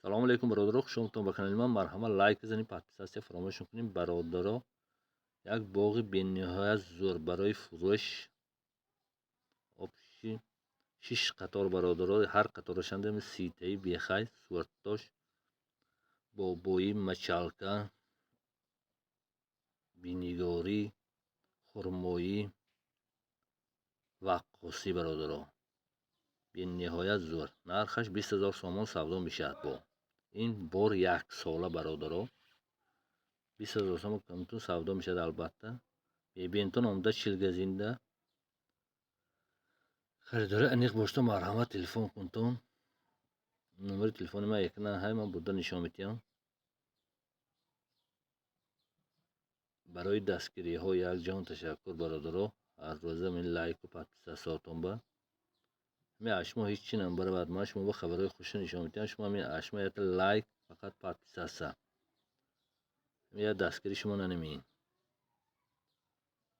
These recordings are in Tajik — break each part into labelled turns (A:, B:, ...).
A: Салому алейкум, бародаро, хуш омадтон ба канали ман. Марҳамат, лайк бизанед, подписаться фаромӯш накунед, бародаро. Як боғи бениҳоят зӯр барои фурӯш. Общий шиш қатор, бародаро, ҳар қаторашанда ситаи бехай сӯртдош, бобоӣ, мочалка, бинигорӣ, хурмоӣ, ваққосӣ, бародаро. Бениҳоят зӯр. Нархаш 20 000 сомон савдо мешавад. Бо ин бор яксола, бародаро, 20 000 сомон камтун савдо мешавад. Албатта, бебентон омада Чилгазинда харидори аниқ бошто, марҳамат, телефон кунтон. Номери телефони ман экран ҳай, ман бурда нишон медиҳам. Барои дастгириҳо як ҷаҳон ташаккур, бародаро. Ҳар рӯза мин лайку подписаться ба ҳамин ашмо ҳеҷ чи намбаравад. Ман шумо ба хабарҳои хушро нишон медиҳам, шумо ҳамин ашмо якта лайк, фақат подписаться, як дастгирӣ шумо нанемеин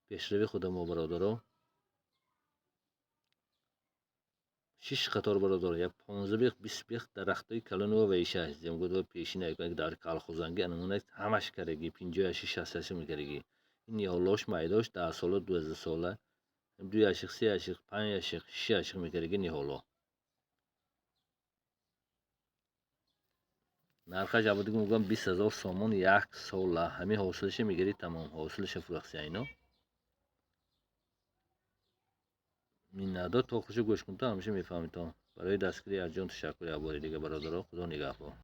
A: пешрави худамо, бародаро. Шиш қатор, бародаро, як 15 бех, 20 бех дарахтои калонова ваиша земгудва пешина дар калхозанги анамуна ҳамаш караги 50 аши, 60 аши мекараги. Ин ниҳолош майдош 10 сола, 12 сола, ду яшиқ, се яшиқ, панҷ яшиқ, шиш яшиқ мекараги ниҳоло. Нархаш абудиги мегӯям 20 000 сомон як сола. Ҳамин ҳосилаша мегирӣ, тамом, ҳосилаша фурӯхси айно. Миннатдор, то хуша гӯш кунто, ҳамеша мефаҳмитон. Барои дастгирӣ аз ҷон ташаккур як бори дига, бародаро. Худо нигаҳбон.